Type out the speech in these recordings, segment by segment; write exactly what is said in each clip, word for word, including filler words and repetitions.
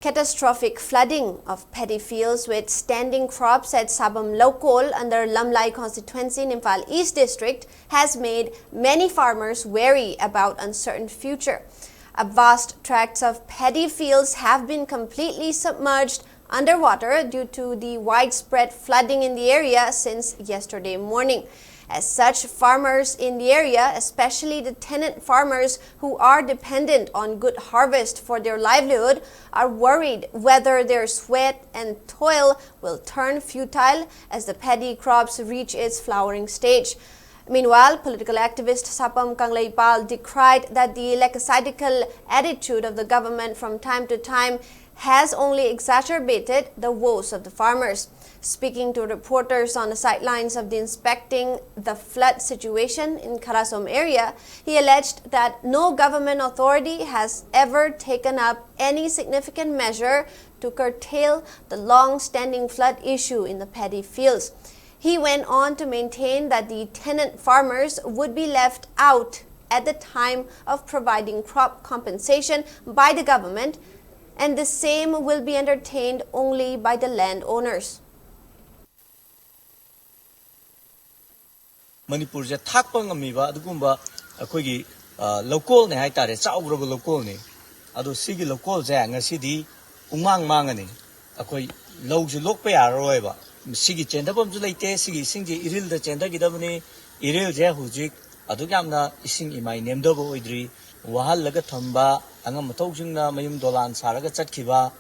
Catastrophic flooding of paddy fields with standing crops at Sabam Lokol under Lamlai constituency in Imphal East district has made many farmers wary about uncertain future. A vast tracts of paddy fields have been completely submerged underwater due to the widespread flooding in the area since yesterday morning. As such, farmers in the area, especially the tenant farmers who are dependent on good harvest for their livelihood, are worried whether their sweat and toil will turn futile as the paddy crops reach its flowering stage. Meanwhile, political activist Sapam Kangleipal decried that the lackadaisical attitude of the government from time to time has only exacerbated the woes of the farmers. Speaking to reporters on the sidelines of the inspecting the flood situation in Kharasom area, he alleged that no government authority has ever taken up any significant measure to curtail the long-standing flood issue in the paddy fields. He went on to maintain that the tenant farmers would be left out at the time of providing crop compensation by the government, and the same will be entertained only by the landowners. ꯃꯅꯤꯄꯨꯔꯁꯦ ꯊꯥꯛꯄ ꯉꯝꯃꯤꯕ ꯑꯗꯨꯒꯨꯝꯕ ꯑꯩꯈꯣꯏꯒꯤ ꯂꯧꯀꯣꯜꯅꯦ ꯍꯥꯏꯇꯥꯔꯦ, ꯆꯥꯎꯈ꯭ꯔꯕ ꯂꯧꯀꯣꯜꯅꯤ꯫ ꯑꯗꯣ ꯁꯤꯒꯤ ꯂꯧꯀꯣꯜꯁꯦ ꯉꯁꯤꯗꯤ ꯄꯨꯡꯃꯥꯡ ꯃꯥꯡꯉꯅꯤ꯫ ꯑꯩꯈꯣꯏ ꯂꯧꯁꯨ ꯂꯣꯛꯄ ꯌꯥꯔꯔꯣꯏꯕ꯫ ꯁꯤꯒꯤ ꯆꯦꯟꯊꯐꯝꯁꯨ ꯂꯩꯇꯦ꯫ ꯁꯤꯒꯤ ꯏꯁꯤꯡꯁꯦ ꯏꯔꯤꯜꯗ ꯆꯦꯟꯊꯈꯤꯗꯕꯅꯤ꯫ ꯏꯔꯤꯜꯁꯦ ꯍꯧꯖꯤꯛ ꯑꯗꯨꯛ ꯌꯥꯝꯅ ꯏꯁꯤꯡ ꯏꯃꯥꯏ ꯅꯦꯝꯊꯕ ꯑꯣꯏꯗ꯭ꯔꯤ꯫ ꯋꯥꯍꯜꯂꯒ ꯊꯝꯕ, ꯑꯉꯝ ꯑꯊꯧꯁꯤꯡꯅ ꯃꯌꯨꯝ ꯗꯣꯂꯥꯟ ꯁꯥꯔꯒ ꯆꯠꯈꯤꯕ,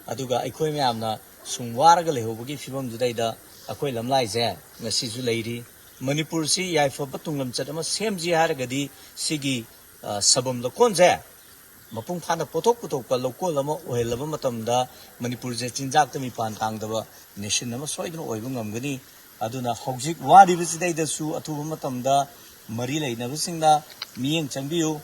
ꯑꯗꯨꯒ ꯑꯩꯈꯣꯏ ꯃꯌꯥꯝꯅ ꯁꯨꯝ ꯋꯥꯔꯒ ꯂꯩꯍꯧꯕꯒꯤ ꯐꯤꯕꯝꯗꯨꯗꯩꯗ ꯑꯩꯈꯣꯏ ꯂꯝꯂꯥꯏꯁꯦ ꯉꯁꯤꯁꯨ ꯂꯩꯔꯤ꯫ ꯃꯅꯤꯄꯨꯔꯁꯤ ꯌꯥꯏꯐꯕ ꯇꯨꯡꯂꯝꯆꯠ ꯑꯃ ꯁꯦꯝꯁꯤ ꯍꯥꯏꯔꯒꯗꯤ ꯁꯤꯒꯤ ꯁꯕꯝ ꯂꯧꯀꯣꯟꯁꯦ ꯃꯄꯨꯡ ꯐꯥꯅ ꯄꯣꯠꯊꯣꯛ ꯄꯨꯊꯣꯛꯄ ꯂꯧꯀꯣꯜ ꯑꯃ ꯑꯣꯏꯍꯜꯂꯕ ꯃꯇꯝꯗ ꯃꯅꯤꯄꯨꯔꯁꯦ ꯆꯤꯟꯖꯥꯛꯇ ꯃꯤꯄꯥꯟ ꯇꯥꯡꯗꯕ ꯅꯦꯁꯟ ꯑꯃ ꯁꯣꯏꯗꯅ ꯑꯣꯏꯕ ꯉꯝꯒꯅꯤ꯫ ꯑꯗꯨꯅ ꯍꯧꯖꯤꯛ ꯋꯥꯔꯤꯕꯁꯤꯗꯩꯗꯁꯨ ꯑꯊꯨꯕ ꯃꯇꯝꯗ ꯃꯔꯤ ꯂꯩꯅꯕꯁꯤꯡꯅ ꯃꯤꯠꯌꯦꯡ ꯆꯪꯕꯤꯌꯨ꯫